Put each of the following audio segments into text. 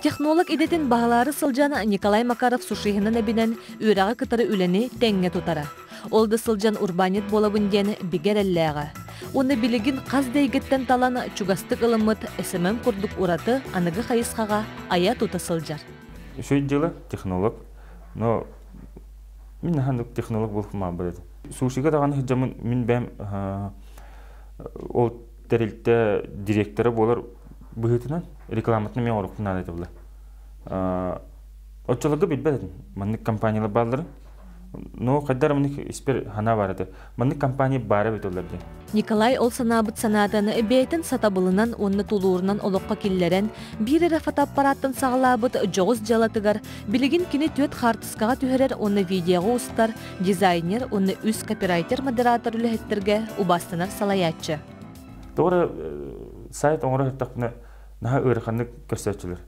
Технолог идэтин баһылаары сылдьан Николай Макаров сушиһынан эбинэн үөрэҕи кытары үлэни тэҥҥэ тутара. Ол да сылдьан урбаанньыт буолабын диэн бигэ эрэллээҕэ. Уонна билигин хас да эйгэттэн талан чугастык ылыммыт СММ курдук ураты аныгы хайысхаҕа айа-тута сылдьар. Үчүгэй дьыала технолог, но мин наһаа технолог буолуохпун баар этим. Сушига даҕаны сылдьаммын мин бэйэм ол тэрилтэ директора буолар быһыытынан рекламатын эмиэ оҥоруохпун наада этэ буолла. Оччолорго билбэт этим маннык компаниялар баалларын. Но хайдар маннык испэр санаа баар этэ. Маннык компания баара эбит олар диэн. Николай ол санаабыт санаатын бэйэтин сатабылынан уонна тулуурунан олоххо киллэрэн, биир эрэ фотоаппараттан саҕалаабыт дьоҕус дьыалатыгар билигин кини түөрт хаартыскаҕа түһэрэр уонна видеоҕа устар дизайнер уонна үс копирайтер-модератор үлэһиттэргэ убаастанар салайааччы. Тоҕо сайт оҥоро сыттахпына наһаа ыараханнык көрсөөччүлэр.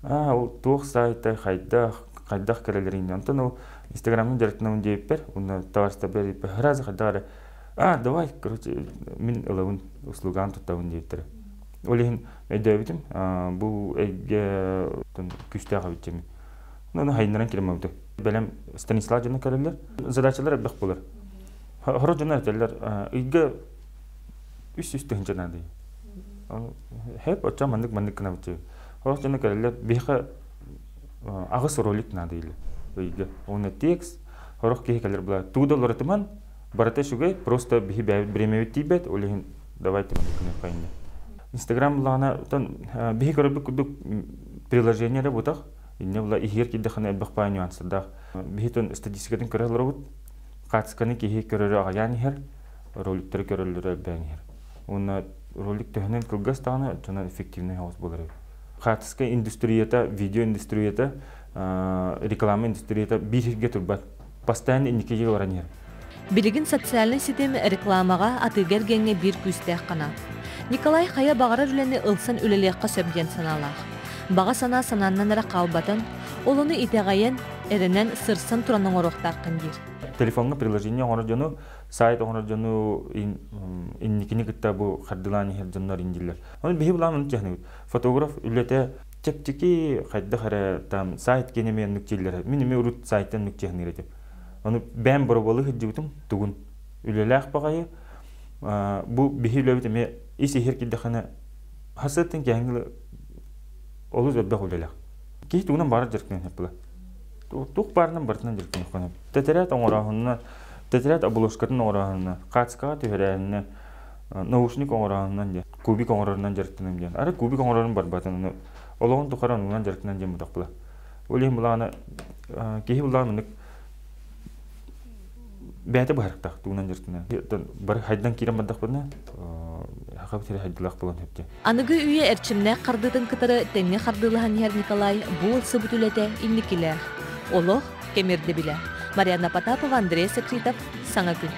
Аа, ол туох сайтай, хайдах, хайдах кэлэлэрин. Онтон ол Инстаграмын дьарыктанабын диэбиппэр, уонна табаарыстарбар сразу хайдах эрэ а, давай, короче, мин ылабын, услугаан туттабын диэбиттэрэ. Ол иһин өйдөөбүтүм, бу эйгэ күүстээх эбит дьэмин. Ону хайыннаран киирэммэбитэ. Бэлэм Станислав дьоно кэлэллэр. Задачалар элбэх буолар. Хоро дьоно этэллэр, ыйга 300 тыһыынча наада. Хэп, оччо маннык маннык гынабыт. Хорох дьоно кэлэллэр, биһиэхэ аҕыс ролик наада или ыйга. Уонна текст, хорох киһи кэлэр була. Тугу да уларытыман, барыта үчүгэй, просто биһи бэйэбит бириэмэбит тиийбэт, ол иһин давайте маннык гыныахха инньэ. Инстаграм булаҕына, биһи көрөрбүт курдук приложение эрэ бутах, инньэ була иһигэр киирдэххинэ элбэх баай нюанстардаах. Биһи тон статистикатын көрө олоробут, хаартысканы киһи көрөрө аҕыйаан иһэр, роликтары көрөллөрө элбээн иһэр. Уонна ролик төһөнөн кылгас даҕаны, оччонон эффективнэй соҕус буолар эбит. Хаартыска индустрията, видео индустрията, реклама индустрията биир сиргэ турбат. Постоянно инникигэ баран иһэр. Билигин социальнай ситим рекламаҕа, атыыга-эргиэҥҥэ биир күүстээх канал. Николай хайа баҕарар үлэни ылсан үлэлиэххэ сөп диэн санаалаах. Баҕа санаа санааннан эрэ хаалбатын, ол ону итэҕэйэн, эрэнэн, сырсан туран оҥоруохтааххын диир. Телефоҥҥа приложение оҥорор дьону, сайт оҥорор дьону инникини кытта бу хардылаан иһэр дьоннор индиллэр. Ону биһи былаан ону чэһнэбит. Фотограф үлэтэ чэпчэки хайдах эрэ там сайт киэнэ эмиэ оннук дииллэр. Мин эмиэ урут сайтан оннук чэһниир этим. Ону бэйэм боробуолу сылдьыбытым тугун үлэлээх баҕайы бу биһи үлэбит эмиэ ис иһэр киирдэххинэ хасыаттан киэһэҥҥи олус элбэх үлэлээх. Киһи тугунан баарар дьарыктанан была. Туох баарынан барытынан дьарыктаныаххын. Тэтэрээт оҥорооһунна, тэтэрээт обложкатын оҥорооһунна, хаацкаҕа түһэрээһиннэ, наушник оҥорооһунан диэн, кубик оҥорорунан дьарыктаным диэн. Ары кубик оҥорорун барбатын, олоҕун тухары оннунан дьарыктанан диэн бутах була. Ол иһин булаана киһи булаан маннык бэйэтэ быһарыктаах тугунан дьарыктанар. Бары хайдан киирэн бардахпына хахабыт сири хайдылаах буолан сөптө. Аныгы үйэ эрчимнээх хардыытын кытары тэҥҥэ хардыылаһан иһэр Николай бу ылсыбыт үлэтэ инникилээх. Олох кэмирдэ билэ. Марианна Потапова, Андрей Сакритов, Саҥа күн.